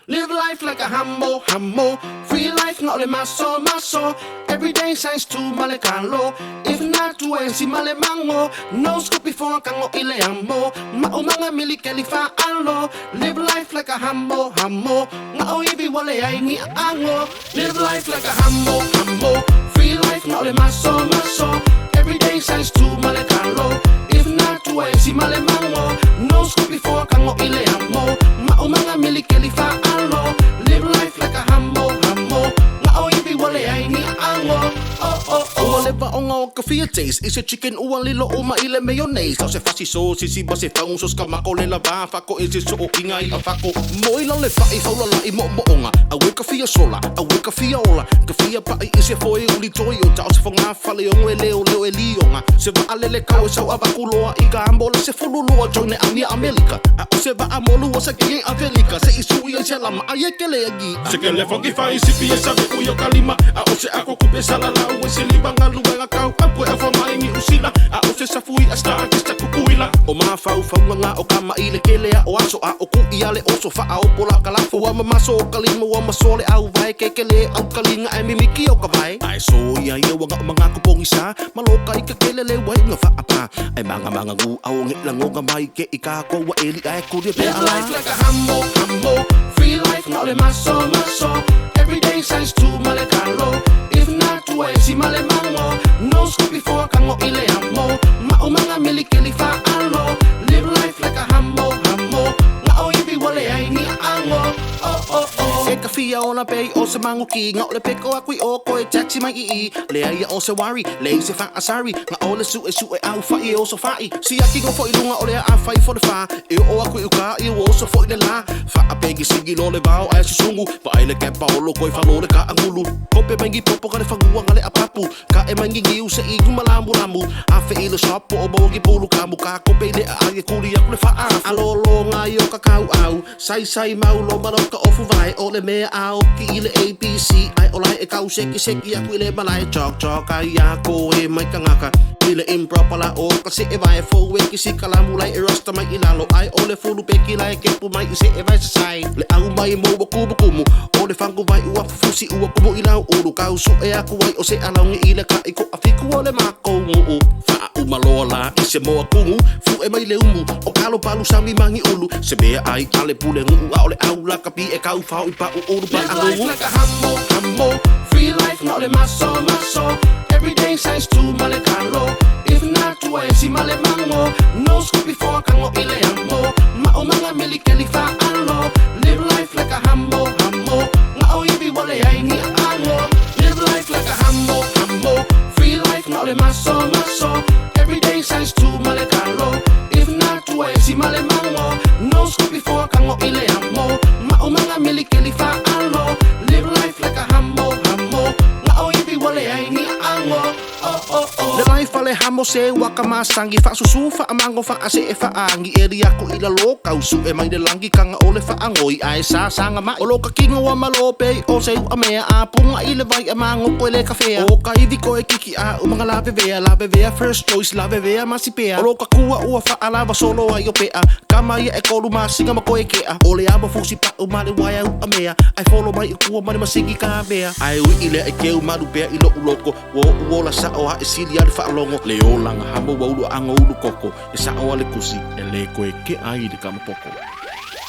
Live life like a hamo, hamo. Free life, not le maso, maso. Every day signs to malekalo. If not to si male mango. No scoop before kango ile amo. Maumanga milikeli fa alo. Live life like a hamo, hamo. Ngao ibi wale ai ni ango. Live life like a hamo, hamo. Free life, not le maso, maso. Every day signs to malekalo. If not to si male mango. No scoop before kango ile amo. Maumanga milikeli fa alo. Live life like a hamo, hamo. Ngao ibi wale ai ni ango. Oh, oh, oh. Ua leva onga o ka fia taste. Ise chicken ua lilo o ma ile mayonnaise. Au se fasi so sisi ba se faung so ska mako le lava fako ese so o inga i a fako. Mo ila le fa'i faula la i mo mo onga. A we ka fia sola, a we ka fia ola. Ka fia pa'i ise foe uli toi o tau se fonga fale ongo e leo leo e lionga. Se va alele kau e sau avakuloa i ka ambola se fululua join e amia Amerika. A o se va amolu o sa ki Afelika. Se isu ia se lama ai e kele agi. Se kele fongi fai sipi e sabe u yo kalima. A o se ako kupe sala la ue se liba ngalu e kau apu e afa mai usila. A o se safui a star kista kukuila. O mafau faunga ngā o ka maile kele a o aso a o ku ia le oso fa a o pola ka lafo. Ua mamaso o kalima ua masole au vai kekele au kalinga e mimiki o ka vai. Ai so ia ia wanga o mga kupongi sa maloka i ka kele le wai nga whaapa. Ai manga manga ngu au nge langonga mai ke i ka koa eli ai kuri pe Live ala. life like a hamo, hamo. Free life, not le maso, maso. Every day signs to malekalo. If not to si male mango. No school before kango ile amo. Maumanga milikeli fa alo. Live life like a hamo, hamo. Ngao ibi wale ai ni ango. Oh, oh, oh. E ka fia ona pei o se manguki. Ngao le peko aku i o koe taxi mai i i. Le ai o se wari, le se fa asari. Nga o le su e su e au fa i o so fa i. Si aki ngo fo i lunga o le a fai fo le fa. E o aku i uka i o so fo i le la. Fa a pegi sigi lo le vao ai susungu. Fa ai le kepa o lo koe fa lo le ka angulu. Kope mangi popo ka le fangua nga le apapu. Ka e mangi ngiu se i kumalamu lamu. A fe i le shop o mawangi pulu kamu. Ka kope i le a ai e kuli aku le fa afu. Alolo ngā i o ka kau au. Sai sai mau lo maro ka ofu vai. O le mea au ki i le ABC. Ai o lai e kau seki seki aku i le malai. Chok chok ai a ko e mai kangaka. I le improper la o ka se e vai fo e ki si kalamu lai e rasta mai i lalo. Ai o le fulu peki lai ke pu mai i se e vai sa sai. Le au mai mo wa kumu kumu. O le fangu vai ua fufusi ua kumu i lau ulu. Kau su e aku ai o se alaungi i le ka i ko afiku o le mako nguu. Faa umaloa la i se moa kungu. Fu e mai le umu. O kalo palu sami mangi ulu. Se mea ai ale pule nguu a o le au la kapi e kau fao i pa u ulu pa Live life angungu. like a hamo, hamo. Free life, not le maso, maso. Every day signs to malekalo. If not to si male mango. No school before kango ile amo. Maumanga milikeli fa alo. Live life like a hamo, hamo. Ngao ibi wale ai ni ango. Live life like a hamo, hamo. Free life, not le maso, maso. Every day signs to malekalo. If not to si male mango. No school before kango ile amo. Maumanga milikeli fa alo. Live life like a hamo, hamo. Ngao ibi wale ai ni ango. Oh, oh, oh. Le lai fale hamo se waka masangi fa susu fa amango fa ase e fa angi eri ako ila lo kau su e mai le langi kanga ole fa angoi ai sa sanga mai o lo ka kingo wa malo pe o se u amea a punga i le vai amango ko le kafea o ka ivi ko e kiki a o mga lave vea lave vea first choice lave vea masipea o lo ka kua ua fa alava solo ai o pea kama ia e kolu masinga ma koe kea o le aba fusi pa u male waia u amea ai follow mai i kua mane masingi ka mea ai ui i le e keu malu pea i lo uloko wo uola sa o ha e sili ale whaalongo le olanga hamo wa ulu anga ulu koko e sa o ale kusi e le koe ke ai le kamapoko.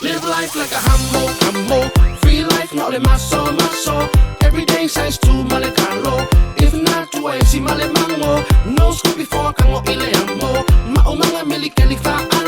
Live life like a hamo, hamo. Free life, not le maso, maso. Every day signs to malekalo. If not to si male mango. No school before kango ile amo. Maumanga milikeli fa alo.